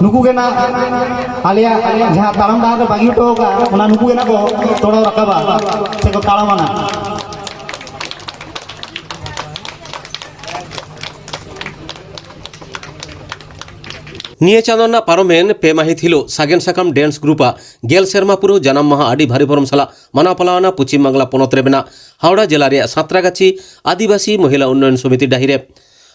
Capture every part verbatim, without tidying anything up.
ᱱᱩᱠᱩ ᱜᱮ ᱱᱟᱜ ᱟᱞᱮᱭᱟᱜ ᱡᱟᱦᱟᱸ ᱛᱟᱲᱟᱢ ᱰᱟᱦᱟᱨ ᱨᱮ ᱵᱟᱹᱜᱤ ᱦᱚᱴᱚ ᱟᱠᱟᱫ, ᱚᱱᱟ ᱱᱩᱠᱩ ᱜᱮ ᱱᱟᱜ ᱠᱚ ᱛᱚᱲᱟᱣ ᱨᱟᱠᱟᱵᱟ ᱥᱮ ᱠᱚ ᱛᱟᱲᱟᱢᱟ ᱱᱟᱜ᱾ ᱱᱤᱭᱟᱹ ᱪᱟᱸᱫᱚ ᱨᱮᱱᱟᱜ ᱯᱟᱨᱚᱢᱮᱱ ᱯᱮ ᱢᱟᱹᱦᱤᱛ ᱦᱤᱞᱳᱜ ᱥᱟᱜᱮᱱ ᱥᱟᱠᱟᱢ ᱰᱮᱱᱥ ᱜᱨᱩᱯ ᱟᱜ ᱜᱮᱞ ᱥᱮᱨᱢᱟ ᱯᱩᱨᱟᱹᱣ ᱡᱟᱱᱟᱢ ᱢᱟᱦᱟ ᱟᱹᱰᱤ ᱵᱷᱟᱹᱨᱤ ᱵᱷᱚᱨᱚᱢ ᱥᱟᱞᱟᱜ ᱢᱟᱱᱟᱣ ᱯᱟᱞᱟᱣ ᱮᱱᱟ ᱯᱚᱪᱷᱤᱢ ᱵᱟᱝᱞᱟ ᱯᱚᱱᱚᱛ ᱨᱮ ᱢᱮᱱᱟᱜ ᱦᱟᱣᱲᱟ ᱡᱮᱞᱟ ᱨᱮᱭᱟᱜ ᱥᱟᱸᱛᱨᱟᱜᱟᱪᱷᱤ ᱟᱹᱫᱤᱵᱟᱹᱥᱤ ᱢᱚᱦᱤᱞᱟ ᱩᱱᱱᱚᱭᱚᱱ ᱥᱚᱢᱤᱛᱤ ᱰᱟᱹᱦᱤ ᱨᱮ᱾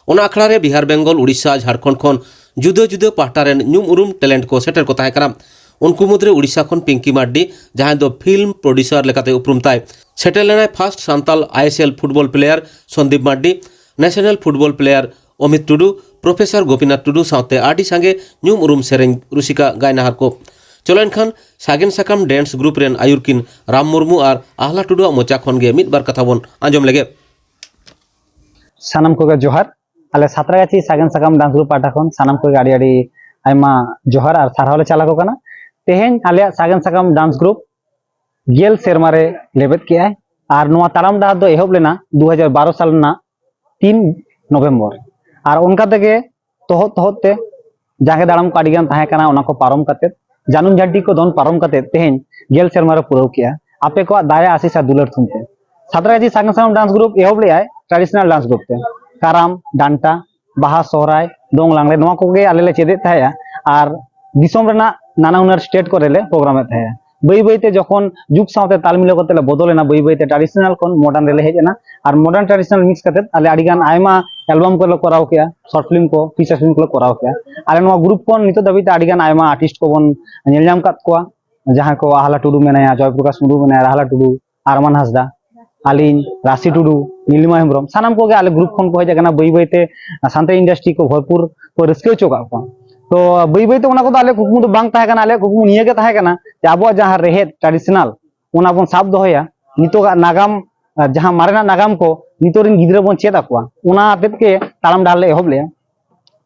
ᱚᱱᱟ ᱟᱠᱷᱲᱟ ᱨᱮ ᱵᱤᱦᱟᱨ, ᱵᱮᱝᱜᱚᱞ, ᱩᱲᱤᱥᱥᱟ, ᱡᱷᱟᱲᱠᱷᱚᱸᱰ ᱠᱷᱚᱱ ᱡᱩᱫᱟᱹ ᱡᱩᱫᱟᱹ ᱯᱟᱦᱴᱟ ᱨᱮᱱ ᱧᱩᱢ ᱩᱨᱩᱢ ᱴᱮᱞᱮᱱᱴ ᱠᱚ ᱥᱮᱴᱮᱨ ᱠᱚ ᱛᱟᱦᱮᱸ ᱠᱟᱱᱟ᱾ ᱩᱱᱠᱩ ᱢᱩᱫᱽᱨᱮ ᱩᱲᱤᱥᱥᱟ ᱠᱷᱚᱱ ᱯᱤᱝᱠᱤ ᱢᱟᱨᱰᱤ, ᱡᱟᱦᱟᱸᱭ ᱫᱚ ᱯᱷᱤᱞᱢ ᱯᱨᱚᱰᱭᱩᱥᱟᱨ ᱞᱮᱠᱟᱛᱮ ᱩᱯᱨᱩᱢ ᱛᱟᱭ, ᱥᱮᱴᱮᱨ ᱞᱮᱱᱟᱭ ᱯᱷᱟᱥᱴ ᱥᱟᱱᱛᱟᱞ ᱟᱭᱮᱥᱮᱞ football player Sandip Mardi, national football player Amit Tudu, professor Gopinath Tudu ᱥᱟᱶᱛᱮ ᱟᱹᱰᱤ ᱥᱟᱸᱜᱮ ᱧᱩᱢ ᱩᱨᱩᱢ ᱥᱮᱨᱮᱧ ᱨᱩᱥᱤᱠᱟ ᱜᱟᱭᱱᱟᱦᱟᱨ ᱠᱚ᱾ ᱪᱚᱞᱚ ᱮᱱᱠᱷᱟᱱ ᱥᱟᱜᱮᱱ ᱥᱟᱠᱟᱢ ᱰᱮᱱᱥ ᱜᱨᱩᱯ ᱨᱮᱱ ᱟᱹᱭᱩᱨ ᱠᱤᱱ ᱨᱟᱢ ᱢᱩᱨᱢᱩ ᱟᱨ ᱟᱦᱞᱟ ᱴᱩᱰᱩᱣᱟᱜ ᱢᱚᱪᱟ ᱠᱷᱚᱱ ᱜᱮ ᱢᱤᱫ ᱵᱟᱨ ᱠᱟᱛᱷᱟ ᱵᱚᱱ ᱟᱸᱡᱚᱢ ᱞᱮᱜᱮ᱾ ᱥᱟᱱᱟᱢ ᱠᱚᱜᱮ ᱡᱚᱦᱟᱨ᱾ ᱟᱞᱮ ᱥᱟᱸᱛᱨᱟᱜᱟᱪᱷᱤ ᱥᱟᱜᱮᱱ ᱥᱟᱠᱟᱢ ᱰᱟᱱᱥ ᱜᱨᱩᱯ ᱯᱟᱦᱴᱟ ᱠᱷᱚᱱ ᱥᱟᱱᱟᱢ ᱠᱚᱜᱮ ᱟᱹᱰᱤ ᱟᱹᱰᱤ ᱟᱭᱢᱟ ᱡᱚᱦᱟᱨ ᱟᱨ ᱥᱟᱨᱦᱟᱣ ᱞᱮ ᱪᱟᱞ ᱟᱠᱚ ᱠᱟᱱᱟ᱾ ᱛᱮᱦᱮᱧ ᱟᱞᱮᱭᱟᱜ ᱥᱟᱜᱮᱱ ᱥᱟᱠᱟᱢ ᱰᱟᱱᱥ ᱜᱨᱩᱯ ᱜᱮᱞ ᱥᱮᱨᱢᱟ ᱨᱮ ᱞᱮᱵᱮᱫ ᱠᱮᱜᱼᱟᱭ ᱟᱨ ᱱᱚᱣᱟ ᱛᱟᱲᱟᱢ ᱰᱟᱦᱟᱨ ᱫᱚ ᱮᱦᱚᱵ ᱞᱮᱱᱟ ᱫᱩ ᱦᱟᱡᱟᱨ ᱵᱟᱨᱚ ᱥᱟᱞ ᱨᱮᱱᱟᱜ ᱛᱤᱱ ᱱᱚᱵᱷᱮᱢᱵᱚᱨ᱾ ᱟᱨ ᱚᱱᱠᱟ ᱛᱮᱜᱮ ᱛᱚᱦᱚᱫ ᱛᱚᱦᱚᱫ ᱛᱮ ᱡᱟᱸᱜᱮ ᱫᱟᱲᱟᱢ ᱠᱚ ᱟᱹᱰᱤ ᱜᱟᱱ ᱛᱟᱦᱮᱸ ᱠᱟᱱᱟ, ᱚᱱᱟ ᱠᱚ ᱯᱟᱨᱚᱢ ᱠᱟᱛᱮ, ᱡᱟᱹᱱᱩᱢ ᱡᱷᱟᱹᱱᱴᱤ ᱠᱚ ᱫᱚᱱ ᱯᱟᱨᱚᱢ ᱠᱟᱛᱮ ᱛᱮᱦᱮᱧ ᱜᱮᱞ ᱥᱮᱨᱢᱟ ᱨᱮ ᱯᱩᱨᱟᱹᱣ ᱠᱮᱜᱼᱟ᱾ ᱟᱯᱮ ᱠᱚᱣᱟᱜ ᱫᱟᱭᱟ ᱟᱥᱤᱥ ᱟᱨ ᱫᱩᱞᱟᱹᱲ ᱛᱷᱩᱢ ᱛᱮ ᱥᱟᱸᱛᱨᱟᱜᱟᱪᱷᱤ ᱥᱟᱜᱮᱱ ᱥᱟᱠᱟᱢ ᱰᱟᱱᱥ ᱜᱨᱩᱯ ᱮᱦᱚᱵ ᱞᱮᱜᱼᱟᱭ ᱴᱨᱟᱰᱤᱥᱚᱱᱟᱞ ᱰᱟᱱᱥ ᱜᱨᱩᱯ ᱛᱮ᱾ ᱠᱟᱨᱟᱢ, ᱰᱟᱱᱴᱟ, ᱵᱟᱦᱟ, ᱥᱚᱦᱨᱟᱭ, ᱫᱚᱝ, ᱞᱟᱜᱽᱬᱮ, ᱱᱚᱣᱟ ᱠᱚᱜᱮ ᱟᱞᱮ ᱞᱮ ᱪᱮᱫᱮᱫ ᱛᱟᱦᱮᱸᱜᱼᱟ᱾ ᱟᱨ ᱫᱤᱥᱚᱢ ᱨᱮᱱᱟᱜ ᱱᱟᱱᱟ ᱦᱩᱱᱟᱹᱨ ᱥᱴᱮᱴ ᱠᱚᱨᱮ ᱞᱮ ᱯᱨᱳᱜᱨᱟᱢᱮᱫ ᱛᱟᱦᱮᱸᱜᱼᱟ᱾ ᱵᱟᱹᱭ ᱵᱟᱹᱭ ᱛᱮ ᱡᱚᱠᱷᱚᱱ ᱡᱩᱜᱽ ᱥᱟᱶᱛᱮ ᱛᱟᱞ ᱢᱤᱞᱟᱹᱣ ᱠᱟᱛᱮ ᱞᱮ ᱵᱚᱫᱚᱞ ᱮᱱᱟ, ᱵᱟᱹᱭ ᱵᱟᱹᱭ ᱛᱮ ᱴᱨᱟᱰᱤᱥᱚᱱᱟᱞ ᱠᱷᱚᱱ ᱢᱚᱰᱟᱨᱱ ᱨᱮᱞᱮ ᱦᱮᱡ ᱮᱱᱟ᱾ ᱟᱨ ᱢᱚᱰᱟᱨᱱ ᱴᱨᱟᱰᱤᱥᱚᱱᱟᱞ ᱢᱤᱠᱥ ᱠᱟᱛᱮ ᱟᱞᱮ ᱟᱹᱰᱤ ᱜᱟᱱ ᱟᱭᱢᱟ ᱮᱞᱵᱟᱢ ᱠᱚᱞᱮ ᱠᱚᱨᱟᱣ ᱠᱮᱜᱼᱟ, ᱥᱚᱨᱴ ᱯᱷᱤᱞᱢ ᱠᱚ, ᱯᱷᱤᱪᱟᱨ ᱯᱷᱤᱞᱢ ᱠᱚᱞᱮ ᱠᱚᱨᱟᱣ ᱠᱮᱜᱼᱟ᱾ ᱟᱞᱮ ᱱᱚᱣᱟ ᱜᱨᱩᱯ ᱠᱷᱚᱱ ᱱᱤᱛᱚᱜ ᱫᱷᱟᱹᱵᱤᱡ ᱛᱮ ᱟᱹᱰᱤ ᱜᱟᱱ ᱟᱭᱢᱟ ᱟᱨᱴᱤᱥᱴ ᱠᱚᱵᱚᱱ ᱧᱮᱞ ᱧᱟᱢ ᱠᱟᱫ ᱠᱚᱣᱟ, ᱡᱟᱦᱟᱸᱭ ᱠᱚ ᱟᱦᱞᱟ ᱴᱩᱰᱩ ᱢᱮᱱᱟᱭᱟ, ᱡᱚᱭ ᱯᱨᱚᱠᱟᱥ ᱴᱩᱰᱩ ᱢᱮᱱᱟᱭᱟ, ᱨᱟᱦᱞᱟ ᱴᱩᱰᱩ, ᱟᱨᱢᱟᱱ ᱦᱟᱸᱥᱫᱟ, ᱟᱹᱞᱤᱧ, ᱨᱟᱥᱤ ᱴᱩᱰᱩ, ᱱᱤᱞᱤᱢᱟ ᱦᱮᱢᱵᱨᱚᱢ, ᱥᱟᱱᱟᱢ ᱠᱚᱜᱮ ᱟᱞᱮ ᱜᱨᱩᱯ ᱠᱷᱚᱱ ᱠᱚ ᱦᱮᱡ ᱟᱠᱟᱱᱟ᱾ ᱵᱟᱹᱭ ᱵᱟᱹᱭ ᱛᱮ ᱥᱟᱱᱛᱟᱲᱤ ᱤᱱᱰᱟᱥᱴᱨᱤ ᱠᱚ ᱵᱷᱚᱨᱯᱩᱨ ᱠᱚ ᱨᱟᱹᱥᱠᱟᱹ ᱦᱚᱪᱚ ᱠᱟᱜ ᱠᱚᱣᱟ᱾ ᱛᱚ ᱵᱟᱹᱭ ᱵᱟᱹᱭ ᱛᱮ ᱚᱱᱟ ᱠᱚᱫᱚ ᱟᱞᱮ ᱠᱩᱠᱢᱩ ᱫᱚ ᱵᱟᱝ ᱛᱟᱦᱮᱸ ᱠᱟᱱᱟ᱾ ᱟᱞᱮᱭᱟᱜ ᱠᱩᱠᱢᱩ ᱱᱤᱭᱟᱹ ᱜᱮ ᱛᱟᱦᱮᱸ ᱠᱟᱱᱟ ᱡᱮ ᱟᱵᱚᱣᱟᱜ ᱡᱟᱦᱟᱸ ᱨᱮᱦᱮᱫ ᱴᱨᱟᱰᱤᱥᱚᱱᱟᱞ, ᱚᱱᱟ ᱵᱚᱱ ᱥᱟᱵ ᱫᱚᱦᱚᱭᱟ᱾ ᱱᱤᱛᱚᱜᱟᱜ ᱱᱟᱜᱟᱢ, ᱟᱨ ᱡᱟᱦᱟᱸ ᱢᱟᱨᱮᱱᱟᱜ ᱱᱟᱜᱟᱢ ᱠᱚ ᱱᱤᱛᱚᱜ ᱨᱮᱱ ᱜᱤᱫᱽᱨᱟᱹ ᱵᱚᱱ ᱪᱮᱫ ᱟᱠᱚᱣᱟ, ᱚᱱᱟ ᱦᱚᱛᱮᱫ ᱜᱮ ᱛᱟᱲᱟᱢ ᱰᱟᱦᱟᱨ ᱞᱮ ᱮᱦᱚᱵ ᱞᱮᱜᱼᱟ᱾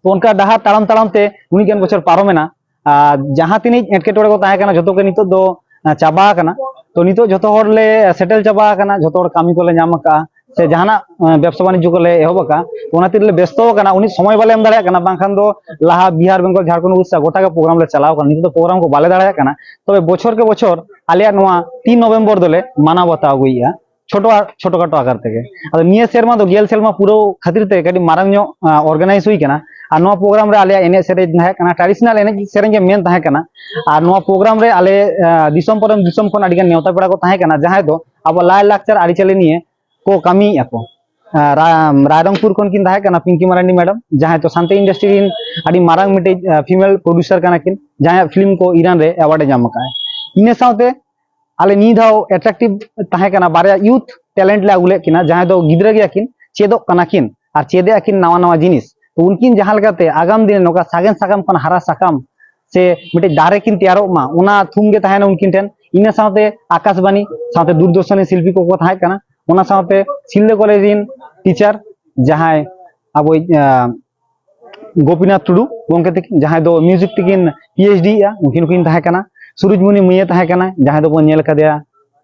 ᱛᱚ ᱚᱱᱠᱟ ᱰᱟᱦᱟᱨ ᱛᱟᱲᱟᱢ ᱛᱟᱲᱟᱢ ᱛᱮ ᱩᱱᱟᱹᱜ ᱜᱟᱱ ᱵᱚᱪᱷᱚᱨ ᱯᱟᱨᱚᱢᱮᱱᱟ᱾ ᱟᱨ ᱡᱟᱦᱟᱸ ᱛᱤᱱᱟᱹᱜ ᱮᱴᱠᱮᱴᱚᱬᱮ ᱠᱚ ᱛᱟᱦᱮᱸ ᱠᱟᱱᱟ, ᱡᱷᱚᱛᱚ ᱜᱮ ᱱᱤᱛᱚᱜ ᱫᱚ, ᱟᱸ, ᱪᱟᱵᱟ ᱟᱠᱟᱱᱟ᱾ ᱛᱚ ᱱᱤᱛᱚᱜ ᱡᱷᱚᱛᱚ ᱦᱚᱲ ᱞᱮ ᱥᱮᱴᱮᱞ ᱪᱟᱵᱟ ᱟᱠᱟᱱᱟ, ᱡᱷᱚᱛᱚ ᱦᱚᱲ ᱠᱟᱹᱢᱤ ᱠᱚᱞᱮ ᱧᱟᱢ ᱟᱠᱟᱫᱼᱟ᱾ ᱥᱮ ᱡᱟᱦᱟᱱᱟᱜ ᱵᱮᱵᱽᱥᱟ ᱵᱟᱱᱤᱡᱽᱡᱚ ᱠᱚᱞᱮ ᱮᱦᱚᱵ ᱟᱠᱟᱫᱼᱟ᱾ ᱚᱱᱟ ᱛᱤᱨ ᱞᱮ ᱵᱮᱥᱛᱚ ᱟᱠᱟᱱᱟ, ᱩᱱᱤ ᱥᱚᱢᱚᱭ ᱵᱟᱞᱮ ᱮᱢ ᱫᱟᱲᱮᱭᱟᱜ ᱠᱟᱱᱟ᱾ ᱵᱟᱝᱠᱷᱟᱱ ᱫᱚ ᱞᱟᱦᱟ ᱵᱤᱦᱟᱨ, ᱵᱮᱝᱜᱚᱞ, ᱡᱷᱟᱲᱠᱷᱚᱸᱰ, ᱩᱲᱤᱥᱥᱟ ᱜᱚᱴᱟ ᱜᱮ ᱯᱨᱳᱜᱨᱟᱢ ᱞᱮ ᱪᱟᱞᱟᱣ ᱠᱟᱱᱟ᱾ ᱱᱤᱛᱚᱜ ᱫᱚ ᱯᱨᱳᱜᱨᱟᱢ ᱠᱚ ᱵᱟᱞᱮ ᱫᱟᱲᱮᱭᱟᱜ ᱠᱟᱱᱟ᱾ ᱛᱚᱵᱮ ᱵᱚᱪᱷᱚᱨ ᱠᱮ ᱵᱚᱪᱷᱚᱨ ᱟᱞᱮᱭᱟᱜ ᱱᱚᱣᱟ ᱛᱤᱱ ᱱᱚᱵᱷᱮᱢᱵᱚᱨ ᱫᱚᱞᱮ ᱢᱟᱱᱟᱣ ᱵᱟᱛᱟᱣ ᱟᱹᱜᱩᱭᱮᱫᱼᱟ, ᱪᱷᱳᱴᱳ ᱟᱨ ᱪᱷᱳᱴᱳ ᱠᱷᱟᱴᱳ ᱟᱠᱟᱨ ᱛᱮᱜᱮ᱾ ᱟᱫᱚ ᱱᱤᱭᱟᱹ ᱥᱮᱨᱢᱟ ᱫᱚ ᱜᱮᱞ ᱥᱮᱨᱢᱟ ᱯᱩᱨᱟᱹᱣ ᱠᱷᱟᱹᱛᱤᱨ ᱛᱮ ᱠᱟᱹᱴᱤᱡ ᱢᱟᱨᱟᱝ ᱧᱚᱜ ᱚᱨᱜᱟᱱᱟᱭᱤᱡᱽ ᱦᱩᱭ ᱠᱟᱱᱟ᱾ ᱟᱨ ᱱᱚᱣᱟ ᱯᱨᱳᱜᱨᱟᱢ ᱨᱮ ᱟᱞᱮᱭᱟᱜ ᱮᱱᱮᱡ ᱥᱮᱨᱮᱧ ᱛᱟᱦᱮᱸ ᱠᱟᱱᱟ, ᱴᱨᱟᱰᱤᱥᱚᱱᱟᱞ ᱮᱱᱮᱡ ᱥᱮᱨᱮᱧ ᱜᱮ ᱢᱮᱱ ᱛᱟᱦᱮᱸ ᱠᱟᱱᱟ᱾ ᱟᱨ ᱱᱚᱣᱟ ᱯᱨᱳᱜᱨᱟᱢ ᱨᱮ ᱟᱞᱮ ᱫᱤᱥᱚᱢ ᱯᱟᱨᱚᱢ ᱫᱤᱥᱚᱢ ᱠᱷᱚᱱ ᱟᱹᱰᱤ ᱜᱟᱱ ᱱᱮᱣᱛᱟ ᱯᱮᱲᱟ ᱠᱚ ᱛᱟᱦᱮᱸ ᱠᱟᱱᱟ, ᱡᱟᱦᱟᱸᱭ ᱫᱚ ᱟᱵᱚ ᱞᱟᱭ ᱞᱟᱠᱪᱟᱨ ᱟᱹᱨᱤᱪᱟᱹᱞᱤ ᱱᱤᱭᱮ ᱠᱚ ᱠᱟᱹᱢᱤᱭᱮᱫᱼᱟ ᱠᱚ᱾ ᱨᱟᱭᱨᱚᱝᱯᱩᱨ ᱠᱷᱚᱱ ᱠᱤᱱ ᱛᱟᱦᱮᱸ ᱠᱟᱱᱟ ᱯᱤᱝᱠᱤ ᱢᱟᱨᱟᱱᱰᱤ ᱢᱮᱰᱟᱢ, ᱡᱟᱦᱟᱸᱭ ᱫᱚ ᱥᱟᱱᱛᱟᱲᱤ ᱤᱱᱰᱟᱥᱴᱨᱤ ᱨᱮᱱ ᱟᱹᱰᱤ ᱢᱟᱨᱟᱝ ᱢᱤᱫᱴᱤᱡ ᱯᱷᱤᱢᱮᱞ ᱯᱨᱚᱰᱭᱩᱥᱟᱨ ᱠᱟᱱᱟ ᱠᱤᱱ, ᱡᱟᱦᱟᱸᱭᱟᱜ ᱯᱷᱤᱞᱢ ᱠᱚ ᱤᱨᱟᱱ ᱨᱮ ᱮᱣᱟᱨᱰ ᱮ ᱧᱟᱢ ᱟᱠᱟᱫᱼᱟ᱾ ᱤᱱᱟᱹ ᱥᱟᱶᱛᱮ ᱟᱞᱮ ᱱᱤᱭᱟᱹ ᱫᱷᱟᱣ ᱮᱴᱨᱟᱠᱴᱤᱵᱷ ᱛᱟᱦᱮᱸ ᱠᱟᱱᱟ, ᱵᱟᱨᱭᱟ ᱭᱩᱛᱷ ᱴᱮᱞᱮᱱᱴ ᱞᱮ ᱟᱹᱜᱩ ᱞᱮᱫ ᱠᱤᱱᱟ, ᱡᱟᱦᱟᱸᱭ ᱫᱚ ᱜᱤᱫᱽᱨᱟᱹ ᱜᱮᱭᱟ ᱠᱤᱱ, ᱪᱮᱫᱚᱜ ᱠᱟᱱᱟ ᱠᱤᱱ ᱟᱨ ᱪᱮᱫ ᱮᱫ ᱟᱹᱠᱤᱱ ᱱᱟᱣᱟ ᱱᱟᱣᱟ ᱡᱤᱱᱤᱥ᱾ ᱛᱚ ᱩᱱᱠᱤᱱ ᱡᱟᱦᱟᱸ ᱞᱮᱠᱟᱛᱮ ᱟᱜᱟᱢ ᱫᱤᱱ ᱨᱮ ᱱᱚᱝᱠᱟ ᱥᱟᱜᱮᱱ ᱥᱟᱠᱟᱢ ᱠᱷᱚᱱ ᱦᱟᱨᱟ ᱥᱟᱠᱟᱢ ᱥᱮ ᱢᱤᱫᱴᱮᱡ ᱫᱟᱨᱮ ᱠᱤᱱ ᱛᱮᱭᱟᱨᱚᱜ ᱢᱟ, ᱚᱱᱟ ᱛᱷᱩᱢ ᱜᱮ ᱛᱟᱦᱮᱱᱟ ᱩᱱᱠᱤᱱ ᱴᱷᱮᱱ᱾ ᱤᱱᱟᱹ ᱥᱟᱶᱛᱮ ᱟᱠᱟᱥᱵᱟᱱᱤ ᱥᱟᱶᱛᱮ ᱫᱩᱨᱫᱚᱨᱥᱚᱱ ᱨᱮᱱ ᱥᱤᱞᱯᱤ ᱠᱚᱠᱚ ᱛᱟᱦᱮᱸ ᱠᱟᱱᱟ, ᱚᱱᱟ ᱥᱟᱶᱛᱮ ᱥᱤᱞᱫᱟᱹ ᱠᱚᱞᱮᱡᱽ ᱨᱮᱱ ᱴᱤᱪᱟᱨ ᱡᱟᱦᱟᱸᱭ ᱟᱵᱚᱭᱤᱡ ᱜᱳᱯᱤᱱᱟᱛᱷ ᱴᱩᱰᱩ ᱜᱚᱢᱠᱮ ᱛᱟᱹᱠᱤᱱ, ᱡᱟᱦᱟᱸᱭ ᱫᱚ ᱢᱤᱣᱡᱤᱠ ᱛᱮᱠᱤᱱ ᱯᱤ ᱮᱭᱤᱪ ᱰᱤ ᱮᱜᱼᱟ, ᱩᱱᱠᱤᱱ ᱦᱚᱸᱠᱤᱱ ᱛᱟᱦᱮᱸ ᱠᱟᱱᱟ᱾ ᱥᱩᱨᱩᱡᱽᱢᱩᱱᱤ ᱢᱟᱹᱭᱟ ᱛᱟᱦᱮᱸ ᱠᱟᱱᱟ, ᱡᱟᱦᱟᱸᱭ ᱫᱚᱵᱚᱱ ᱧᱮᱞ ᱠᱟᱫᱮᱭᱟ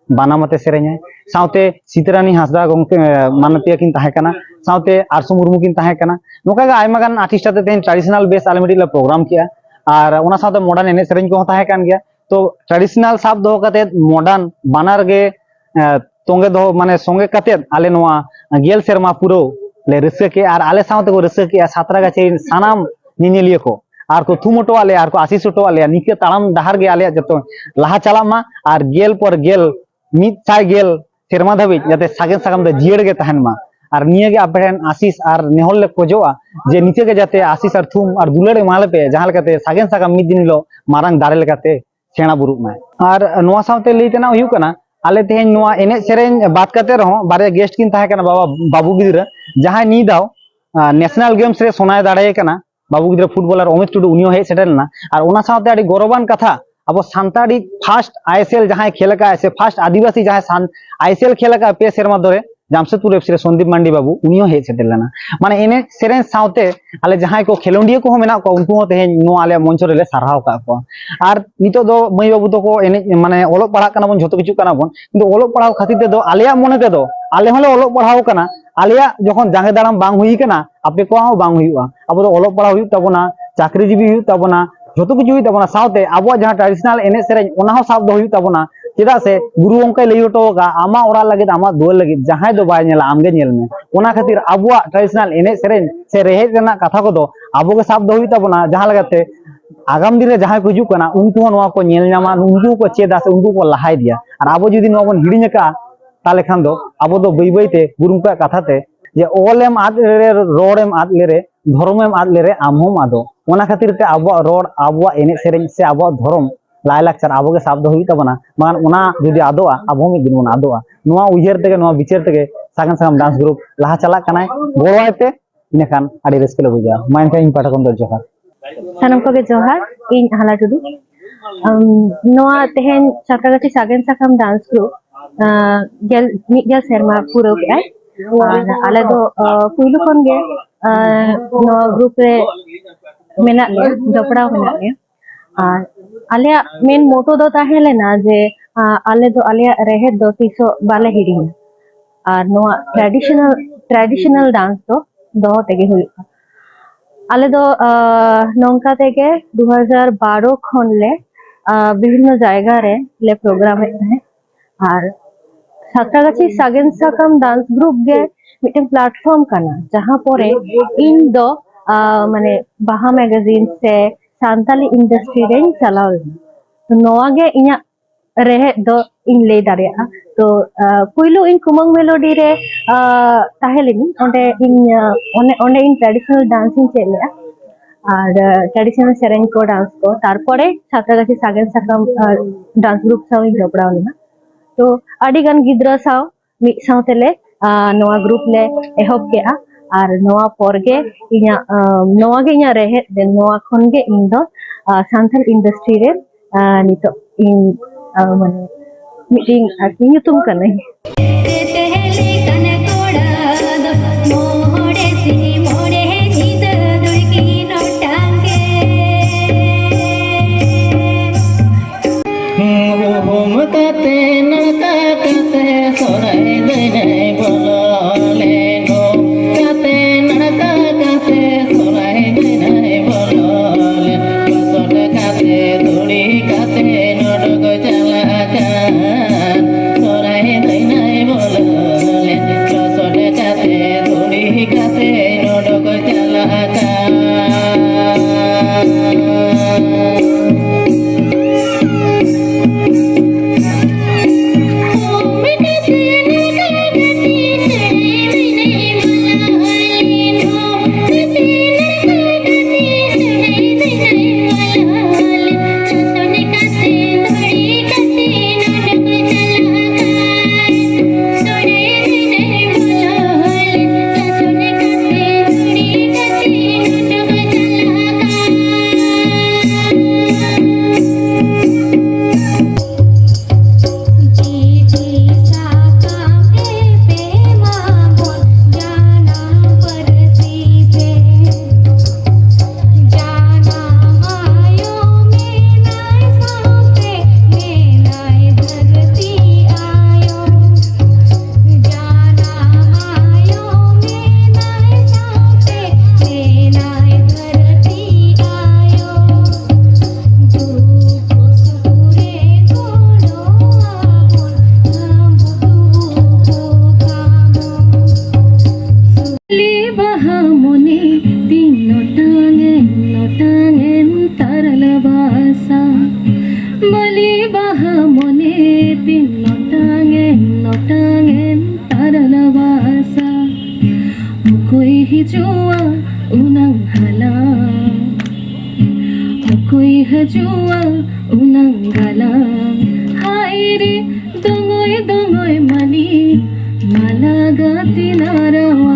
ᱵᱟᱱᱟᱢ ᱟᱛᱮ ᱥᱮᱨᱮᱧᱟᱭ᱾ ᱥᱟᱶᱛᱮ ᱥᱤᱛᱟᱨᱟᱱᱤ ᱦᱟᱸᱥᱫᱟ ᱜᱚᱢᱠᱮ, ᱢᱟᱱᱚᱛᱤᱭᱟ ᱠᱤᱱ ᱛᱟᱦᱮᱸ ᱠᱟᱱᱟ᱾ ᱥᱟᱶᱛᱮ ᱟᱨᱥᱩ ᱢᱩᱨᱢᱩ ᱠᱤᱱ ᱛᱟᱦᱮᱸ ᱠᱟᱱᱟ᱾ ᱱᱚᱝᱠᱟ ᱜᱮ ᱟᱭᱢᱟ ᱜᱟᱱ ᱟᱨᱴᱤᱥᱴ ᱟᱛᱮ ᱛᱮᱦᱮᱧ ᱴᱨᱟᱰᱤᱥᱚᱱᱟᱞ ᱵᱮᱥ ᱟᱞᱮ ᱢᱤᱫᱴᱤᱡ ᱞᱮ ᱯᱨᱳᱜᱨᱟᱢ ᱠᱮᱜᱼᱟ᱾ ᱟᱨ ᱚᱱᱟ ᱥᱟᱶᱛᱮ ᱢᱚᱰᱟᱨᱱ ᱮᱱᱮᱡ ᱥᱮᱨᱮᱧ ᱠᱚᱦᱚᱸ ᱛᱟᱦᱮᱸ ᱠᱟᱱ ᱜᱮᱭᱟ᱾ ᱛᱚ ᱴᱨᱟᱰᱤᱥᱚᱱᱟᱞ ᱥᱟᱵ ᱫᱚᱦᱚ ᱠᱟᱛᱮ ᱢᱚᱰᱟᱨᱱ ᱵᱟᱱᱟᱨ ᱜᱮ ᱛᱚᱸᱜᱮ ᱫᱚᱦᱚ, ᱢᱟᱱᱮ ᱥᱚᱸᱜᱮ ᱠᱟᱛᱮᱫ ᱟᱞᱮ ᱱᱚᱣᱟ ᱜᱮᱞ ᱥᱮᱨᱢᱟ ᱯᱩᱨᱟᱹᱣ ᱞᱮ ᱨᱟᱹᱥᱠᱟᱹ ᱠᱮᱜᱼᱟ ᱟᱨ ᱟᱞᱮ ᱥᱟᱶ ᱛᱮᱠᱚ ᱨᱟᱹᱥᱠᱟᱹ ᱠᱮᱜᱼᱟ ᱥᱟᱛᱨᱟᱜᱟᱪᱷᱤ ᱨᱮᱱ ᱥᱟᱱᱟᱢ ᱧᱮᱧᱮᱞᱤᱭᱟᱹ ᱠᱚ᱾ ᱟᱨ ᱠᱚ ᱛᱷᱩᱢ ᱦᱚᱴᱚᱣᱟᱜ ᱞᱮᱭᱟ ᱟᱨ ᱠᱚ ᱟᱥᱤᱥ ᱦᱚᱴᱚᱣᱟᱜ ᱞᱮᱭᱟ, ᱱᱤᱝᱠᱟᱹ ᱛᱟᱲᱟᱢ ᱰᱟᱦᱟᱨ ᱜᱮ ᱟᱞᱮᱭᱟᱜ ᱡᱚᱛᱚ ᱞᱟᱦᱟ ᱪᱟᱞᱟᱜ ᱢᱟ ᱟᱨ ᱜᱮᱞ ᱯᱚᱨ ᱜᱮᱞ, ᱢᱤᱫ ᱥᱟᱭ ᱜᱮᱞ ᱥᱮᱨᱢᱟ ᱫᱷᱟᱹᱵᱤᱡ ᱡᱟᱛᱮ ᱥᱟᱜᱮᱱ ᱥᱟᱠᱟᱢ ᱫᱚ ᱡᱤᱭᱟᱹᱲ ᱜᱮ ᱛᱟᱦᱮᱱ ᱢᱟ᱾ ᱟᱨ ᱱᱤᱭᱟᱹ ᱜᱮ ᱟᱯᱮ ᱴᱷᱮᱱ ᱟᱥᱤᱥ ᱟᱨ ᱱᱮᱦᱚᱨ ᱞᱮ ᱠᱷᱚᱡᱚᱜᱼᱟ ᱡᱮ ᱱᱤᱝᱠᱟᱹ ᱜᱮ ᱡᱟᱛᱮ ᱟᱥᱤᱥ ᱟᱨ ᱛᱷᱩᱢ ᱟᱨ ᱫᱩᱞᱟᱹᱲ ᱮᱢᱟ ᱞᱮᱯᱮ, ᱡᱟᱦᱟᱸ ᱞᱮᱠᱟᱛᱮ ᱥᱟᱜᱮᱱ ᱥᱟᱠᱟᱢ ᱢᱤᱫ ᱫᱤᱱ ᱦᱤᱞᱳᱜ ᱢᱟᱨᱟᱝ ᱫᱟᱨᱮ ᱞᱮᱠᱟᱛᱮ ᱥᱮᱬᱟ ᱵᱩᱨᱩᱜ ᱢᱟᱭ᱾ ᱟᱨ ᱱᱚᱣᱟ ᱥᱟᱶᱛᱮ ᱞᱟᱹᱭ ᱛᱮᱱᱟᱜ ᱦᱩᱭᱩᱜ ᱠᱟᱱᱟ, ᱟᱞᱮ ᱛᱮᱦᱮᱧ ᱱᱚᱣᱟ ᱮᱱᱮᱡ ᱥᱮᱨᱮᱧ ᱵᱟᱫ ᱠᱟᱛᱮ ᱨᱮᱦᱚᱸ ᱵᱟᱨᱭᱟ ᱜᱮᱥᱴ ᱠᱤᱱ ᱛᱟᱦᱮᱸ ᱠᱟᱱᱟ, ᱵᱟᱵᱟ, ᱵᱟᱹᱵᱩ ᱜᱤᱫᱽᱨᱟᱹ, ᱡᱟᱦᱟᱸᱭ ᱱᱤᱭᱟᱹ ᱫᱷᱟᱣ ᱱᱮᱥᱱᱟᱞ ᱜᱮᱢᱥ ᱨᱮ ᱥᱚᱱᱟᱭ ᱫᱟᱲᱮ ᱠᱟᱱᱟ, ᱵᱟᱹᱵᱩ ᱜᱤᱫᱽᱨᱟᱹ ᱯᱷᱩᱴᱵᱚᱞᱟᱨ ᱚᱢᱤᱛ ᱴᱩᱰᱩ, ᱩᱱᱤ ᱦᱚᱸ ᱦᱮᱡ ᱥᱮᱴᱮᱨ ᱞᱮᱱᱟ᱾ ᱟᱨ ᱚᱱᱟ ᱥᱟᱶᱛᱮ ᱟᱹᱰᱤ ᱜᱚᱨᱚᱵᱟᱱ ᱠᱟᱛᱷᱟ, ᱟᱵᱚ Santali first I S L ᱡᱟᱦᱟᱸᱭ ᱠᱷᱮᱞ ᱟᱠᱟᱫ ᱥᱮ ᱯᱷᱟᱥᱴ ᱟᱹᱫᱤᱵᱟᱹᱥᱤ ᱡᱟᱦᱟᱸᱭ ᱥᱟᱱ-, ᱟᱭ ᱮᱥ ᱮᱞ ᱠᱷᱮᱞ ᱟᱠᱟᱫ ᱯᱮ ᱥᱮᱨᱢᱟ ᱫᱷᱚᱨᱮ, ᱡᱟᱢᱥᱮᱫᱽᱯᱩᱨ ᱮᱯᱷᱥᱤ ᱨᱮ ᱥᱚᱱᱫᱤᱯ ᱢᱟᱱᱰᱤ ᱵᱟᱹᱵᱩ, ᱩᱱᱤ ᱦᱚᱸ ᱦᱮᱡ ᱥᱮᱴᱮᱨ ᱞᱮᱱᱟ᱾ ᱢᱟᱱᱮ ᱮᱱᱮᱡ ᱥᱮᱨᱮᱧ ᱥᱟᱶᱛᱮ ᱟᱞᱮ ᱡᱟᱦᱟᱸᱭ ᱠᱚ ᱠᱷᱮᱞᱳᱰᱤᱭᱟᱹ ᱠᱚᱦᱚᱸ ᱢᱮᱱᱟᱜ ᱠᱚᱣᱟ, ᱩᱱᱠᱩ ᱦᱚᱸ ᱛᱮᱦᱮᱧ ᱱᱚᱣᱟ ᱟᱞᱮᱭᱟᱜ ᱢᱚᱧᱪᱚ ᱨᱮᱞᱮ ᱥᱟᱨᱦᱟᱣ ᱠᱟᱜ ᱠᱚᱣᱟ᱾ ᱟᱨ ᱱᱤᱛᱚᱜ ᱫᱚ ᱢᱟᱹᱭ ᱵᱟᱹᱵᱩ ᱛᱟᱠᱚ ᱮᱱᱮᱡ, ᱢᱟᱱᱮ ᱚᱞᱚᱜ ᱯᱟᱲᱦᱟᱜ ᱠᱟᱱᱟ ᱵᱚᱱ, ᱡᱷᱚᱛᱚ ᱠᱤᱪᱷᱩ ᱠᱟᱱᱟ ᱵᱚᱱ, ᱠᱤᱱᱛᱩ ᱚᱞᱚᱜ ᱯᱟᱲᱦᱟᱣ ᱠᱷᱟᱹᱛᱤᱨ ᱛᱮᱫᱚ ᱟᱞᱮᱭᱟᱜ ᱢᱚᱱᱮ ᱛᱮᱫᱚ ᱟᱞᱮ ᱦᱚᱸᱞᱮ ᱚᱞᱚᱜ ᱯᱟᱲᱦᱟᱣ ᱠᱟᱱᱟ, ᱟᱞᱮᱭᱟᱜ ᱡᱚᱠᱷᱚᱱ ᱡᱟᱸᱜᱮ ᱫᱟᱨᱟᱢ ᱵᱟᱝ ᱦᱩᱭ ᱠᱟᱱᱟ, ᱟᱯᱮ ᱠᱚᱣᱟᱜ ᱦᱚᱸ ᱵᱟᱝ ᱦᱩᱭᱩᱜᱼᱟ᱾ ᱟᱵᱚ ᱫᱚ ᱚᱞᱚᱜ ᱯᱟᱲᱦᱟᱣ ᱦᱩᱭᱩᱜ ᱛᱟᱵᱚᱱᱟ, ᱪᱟᱹᱠᱨᱤ ᱡᱤᱵᱤ ᱦᱩᱭᱩᱜ ᱛᱟᱵᱚᱱᱟ, ᱡᱷᱚᱛᱚ ᱠᱤᱪᱷᱩ ᱦᱩᱭᱩᱜ ᱛᱟᱵᱚᱱᱟ, ᱥᱟᱶᱛᱮ ᱟᱵᱚᱣᱟᱜ ᱡᱟᱦᱟᱸ traditional ᱮᱱᱮᱡ ᱥᱮᱨᱮᱧ, ᱚᱱᱟ ᱦᱚᱸ ᱥᱟᱵ ᱫᱚᱦᱚ ᱦᱩᱭᱩᱜ ᱛᱟᱵᱚᱱᱟ᱾ ᱪᱮᱫᱟᱜ ᱥᱮ ᱜᱩᱨᱩ ᱜᱚᱢᱠᱮᱭ ᱞᱟᱹᱭ ᱦᱚᱴᱚ ᱟᱠᱟᱫᱼᱟ, "ᱟᱢᱟᱜ ᱚᱲᱟᱜ ᱞᱟᱹᱜᱤᱫ, ᱟᱢᱟᱜ ᱫᱩᱣᱟᱹᱨ ᱞᱟᱹᱜᱤᱫ ᱡᱟᱦᱟᱸᱭ ᱫᱚ ᱵᱟᱭ ᱧᱮᱞᱟ, ᱟᱢᱜᱮ ᱧᱮᱞ ᱢᱮ᱾" ᱚᱱᱟ ᱠᱷᱟᱹᱛᱤᱨ ᱟᱵᱚᱣᱟᱜ traditional ᱮᱱᱮᱡ ᱥᱮᱨᱮᱧ ᱥᱮ ᱨᱮᱦᱮᱫ ᱨᱮᱱᱟᱜ ᱠᱟᱛᱷᱟ ᱠᱚᱫᱚ ᱟᱵᱚ ᱜᱮ ᱥᱟᱵ ᱫᱚᱦᱚ ᱦᱩᱭᱩᱜ ᱛᱟᱵᱚᱱᱟ, ᱡᱟᱦᱟᱸ ᱞᱮᱠᱟᱛᱮ ᱟᱜᱟᱢ ᱫᱤᱱ ᱨᱮ ᱡᱟᱦᱟᱸᱭ ᱠᱚ ᱦᱤᱡᱩᱜ ᱠᱟᱱᱟ, ᱩᱱᱠᱩ ᱦᱚᱸ ᱱᱚᱣᱟ ᱠᱚ ᱧᱮᱞ ᱧᱟᱢᱟ, ᱩᱱᱠᱩ ᱦᱚᱸᱠᱚ ᱪᱮᱫᱟ ᱥᱮ ᱩᱱᱠᱩ ᱠᱚ ᱞᱟᱦᱟ ᱤᱫᱤᱭᱟ᱾ ᱟᱨ ᱟᱵᱚ ᱡᱩᱫᱤ ᱱᱚᱣᱟ ᱵᱚᱱ ᱦᱤᱲᱤᱧ ᱟᱠᱟᱫᱼᱟ, ᱛᱟᱦᱚᱞᱮ ᱠᱷᱟᱱ ᱫᱚ ᱟᱵᱚ ᱫᱚ ᱵᱟᱹᱭ ᱵᱟᱹᱭ ᱛᱮ ᱜᱩᱨᱩ ᱜᱚᱢᱠᱮᱭᱟᱜ ᱠᱟᱛᱷᱟ ᱛᱮ, ᱡᱮ "ᱚᱞᱮᱢ ᱟᱫ ᱞᱮᱨᱮ, ᱨᱚᱲᱮᱢ ᱟᱫ ᱞᱮᱨᱮ, ᱫᱷᱚᱨᱚᱢᱮᱢ ᱟᱫ ᱞᱮᱨᱮ, ᱟᱢ ᱦᱚᱸᱢ ᱟᱫᱚᱜ᱾" ᱚᱱᱟ ᱠᱷᱟᱹᱛᱤᱨ ᱛᱮ ᱟᱵᱚᱣᱟᱜ ᱨᱚᱲ, ᱟᱵᱚᱣᱟᱜ ᱮᱱᱮᱡ ᱥᱮᱨᱮᱧ ᱥᱮ ᱟᱵᱚᱣᱟᱜ ᱫᱷᱚᱨᱚᱢ, ᱞᱟᱭᱼᱞᱟᱠᱪᱟᱨ ᱟᱵᱚ ᱜᱮ ᱥᱟᱵ ᱫᱚᱦᱚ ᱦᱩᱭᱩᱜ ᱛᱟᱵᱚᱱᱟ, ᱵᱟᱝᱠᱷᱟᱱ ᱚᱱᱟ ᱡᱩᱫᱤ ᱟᱫᱚᱜᱼᱟ, ᱟᱵᱚ ᱦᱚᱸ ᱢᱤᱫ ᱫᱤᱱ ᱵᱚᱱ ᱟᱫᱚᱜᱼᱟ᱾ ᱱᱚᱣᱟ ᱩᱭᱦᱟᱹᱨ ᱛᱮᱜᱮ, ᱱᱚᱣᱟ ᱵᱤᱪᱟᱹᱨ ᱛᱮᱜᱮ ᱥᱟᱜᱮᱱ ᱥᱟᱠᱟᱢ dance group ᱞᱟᱦᱟ ᱪᱟᱞᱟᱜ ᱠᱟᱱᱟᱭ, ᱜᱚᱲᱚᱣᱟᱭ ᱯᱮ, ᱤᱱᱟᱹᱠᱷᱟᱱ ᱟᱹᱰᱤ ᱨᱟᱹᱥᱠᱟᱹ ᱞᱮ ᱵᱩᱡᱷᱟᱹᱣᱟ᱾ ᱢᱟ ᱮᱱᱠᱷᱟᱱ ᱤᱧ ᱯᱟᱦᱴᱟ ᱠᱷᱚᱱ ᱫᱚ ᱡᱚᱦᱟᱨ᱾ ᱥᱟᱱᱟᱢ ᱠᱚᱜᱮ ᱡᱚᱦᱟᱨ, ᱤᱧ ᱟᱦᱞᱟ ᱴᱩᱰᱩ᱾ ᱟᱢ, ᱱᱚᱣᱟ ᱛᱮᱦᱮᱧ ᱥᱟᱸᱛᱨᱟᱜᱟᱹᱪᱷᱤ ᱥᱟᱜᱮᱱ ᱥᱟᱠᱟᱢ dance group, ᱟᱸ, ᱜᱮᱞ, ᱢᱤᱫ ᱜᱮᱞ ᱥᱮᱨᱢᱟ ᱯᱩᱨᱟᱹᱣ ᱠᱮᱫᱟᱭ᱾ ᱟᱨ ᱟᱞᱮ ᱫᱚ, ᱟᱸ, ᱯᱩᱭᱞᱩ ᱠᱷᱚᱱ ᱜᱮ, ᱟᱸ, ᱱᱚᱣᱟ group ᱨᱮ ᱢᱮᱱᱟᱜ ᱞᱮᱭᱟ, ᱡᱚᱯᱲᱟᱣ ᱢᱮᱱᱟᱜ ᱞᱮᱭᱟ᱾ ᱟᱨ ᱟᱞᱮᱭᱟᱜ main motto ᱫᱚ ᱛᱟᱦᱮᱸ ᱞᱮᱱᱟ ᱡᱮ, ᱟᱸ, ᱟᱞᱮ ᱫᱚ ᱟᱞᱮᱭᱟᱜ ᱨᱮᱦᱮᱫ ᱫᱚ ᱛᱤᱥ ᱦᱚᱸ ᱵᱟᱞᱮ ᱦᱤᱲᱤᱧᱟ᱾ ᱟᱨ ᱱᱚᱣᱟ traditional, traditional dance ᱫᱚ ᱫᱚᱦᱚ ᱛᱮᱜᱮ ᱦᱩᱭᱩᱜᱼᱟ᱾ ᱟᱞᱮ ᱫᱚ, ᱟᱸ, ᱱᱚᱝᱠᱟ ᱛᱮᱜᱮ ᱫᱩ ᱦᱟᱡᱟᱨ ᱵᱟᱨᱚ ᱠᱷᱚᱱ ᱞᱮ, ᱟᱸ, ᱵᱤᱵᱷᱤᱱᱱᱚ ᱡᱟᱭᱜᱟ ᱨᱮ ᱞᱮ program ᱮᱫ ᱛᱟᱦᱮᱸᱫ᱾ ᱟᱨ ᱥᱟᱸᱛᱨᱟᱜᱟᱹᱪᱷᱤ ᱥᱟᱜᱮᱱ ᱥᱟᱠᱟᱢ dance group ᱜᱮ ᱢᱤᱫᱴᱮᱱ platform ᱠᱟᱱᱟ, ᱡᱟᱦᱟᱸ ᱯᱚᱨᱮ ᱤᱧ ᱫᱚ, ᱟᱸ, ᱢᱟᱱᱮ ᱵᱟᱦᱟ magazine ᱥᱮ ᱥᱟᱱᱛᱟᱞᱤ industry ᱨᱮᱧ ᱪᱟᱞᱟᱣ ᱞᱮᱱᱟ᱾ ᱛᱚ ᱱᱚᱣᱟ ᱜᱮ ᱤᱧᱟᱹᱜ ᱨᱮᱦᱮᱫ ᱫᱚ ᱤᱧ ᱞᱟᱹᱭ ᱫᱟᱲᱮᱭᱟᱜᱼᱟ᱾ ᱛᱚ, ᱟᱸ, ᱯᱩᱭᱞᱩ ᱤᱧ ᱠᱩᱢᱟᱹᱝ ᱢᱮᱞᱳᱰᱤ ᱨᱮ, ᱟᱸ, ᱛᱟᱦᱮᱸ ᱞᱤᱱᱟᱹᱧ᱾ ᱚᱸᱰᱮ ᱤᱧ, ᱟᱸ, ᱚᱸᱰᱮ, ᱚᱸᱰᱮ ᱤᱧ traditional dance ᱤᱧ ᱪᱮᱫ ᱞᱮᱫᱼᱟ᱾ ᱟᱨ, ᱟᱸ, traditional ᱥᱮᱨᱮᱧ ᱠᱚ, dance ᱠᱚ, ᱛᱟᱨᱯᱚᱨᱮ ᱥᱟᱸᱛᱨᱟᱜᱟᱹᱪᱷᱤ ᱥᱟᱜᱮᱱ ᱥᱟᱠᱟᱢ, ᱟᱸ, dance group ᱥᱟᱶ ᱤᱧ ᱡᱚᱯᱲᱟᱣ ᱞᱮᱱᱟ᱾ ᱛᱚ, ᱟᱹᱰᱤ ᱜᱟᱱ ᱜᱤᱫᱽᱨᱟᱹ ᱥᱟᱶ ᱢᱤᱫ ᱥᱟᱶ ᱛᱮᱞᱮ, ᱟᱸ, ᱱᱚᱣᱟ group ᱞᱮ ᱮᱦᱚᱵ ᱠᱮᱜᱼᱟ᱾ ᱟᱨ ᱱᱚᱣᱟ ᱯᱚᱨ ᱜᱮ ᱤᱧᱟᱹᱜ, ᱟᱸ, ᱱᱚᱣᱟ ᱜᱮ ᱤᱧᱟᱹᱜ ᱨᱮᱦᱮᱫ, ᱱᱚᱣᱟ ᱠᱷᱚᱱ ᱜᱮ ᱤᱧ ᱫᱚ, ᱟᱸ, ᱥᱟᱱᱛᱟᱲ industry ᱨᱮ, ᱟᱸ, ᱱᱤᱛᱚᱜ ᱤᱧ, ᱟᱸ, ᱢᱟᱱᱮ ᱢᱤᱫᱴᱤᱱ ᱟᱨᱠᱤ ᱧᱩᱛᱩᱢ ᱠᱟᱹᱱᱟᱹᱧ᱾ ᱥᱚᱨᱦᱟᱭ ᱫᱟᱹᱭᱱᱟᱭ ᱵᱚᱞᱚ ᱞᱮᱱ ᱜᱚ᱾ ᱠᱟᱛᱮ ᱱᱟᱲᱠᱟ ᱠᱟᱛᱮ ᱥᱚᱨᱦᱟᱭ ᱫᱟᱹᱭᱱᱟᱭ ᱵᱚᱞᱚ ᱞᱮᱱ᱾ ᱞᱚᱥᱚᱫ ᱠᱟᱛᱮ ᱫᱷᱩᱲᱤ ᱠᱟᱛᱮ ᱱᱚᱰᱚᱜ ᱪᱟᱞᱟᱜ ᱠᱟᱱ᱾ ᱥᱚᱨᱦᱟᱭ ᱫᱟᱹᱭᱱᱟᱭ ᱵᱚᱞᱚ ᱞᱮᱱ᱾ ᱞᱚᱥᱚᱫ ᱠᱟᱛᱮ ᱫᱷᱩᱲᱤ ᱠᱟᱛᱮ ᱱᱚᱰᱚᱜ ᱪᱟᱞᱟᱜ ᱠᱟᱱ᱾ ᱞᱤ ᱵᱟᱦᱟ ᱢᱚᱱᱮ ᱛᱤᱧ ᱱᱚᱴᱟᱝ ᱮᱱ, ᱱᱚᱴᱟᱝ ᱮᱱ ᱛᱟᱨᱞᱟ ᱵᱟᱥᱟ᱾ ᱵᱟᱹᱞᱤ ᱵᱟᱦᱟ ᱢᱚᱱᱮ ᱛᱤᱧ ᱱᱚᱴᱟᱝ ᱮᱱ, ᱱᱚᱴᱟᱝ ᱮᱱ ᱛᱟᱨᱞᱟ ᱵᱟᱥᱟ᱾ ᱚᱠᱚᱭ ᱦᱤᱡᱩᱜᱼᱟ ᱩᱱᱟᱝ ᱦᱟᱞᱟᱝ? ᱚᱠᱚᱭ ᱦᱤᱡᱩᱜᱼᱟ ᱩᱱᱟᱝ ᱜᱟᱞᱟᱝ? ᱦᱟᱭ ᱨᱮ ᱫᱚᱝᱜᱚᱭ ᱫᱚᱝᱜᱚᱭ ᱢᱟᱹᱞᱤ, ᱢᱟᱞᱟ ᱜᱟᱛᱮ ᱱᱟᱨᱟᱣᱟ᱾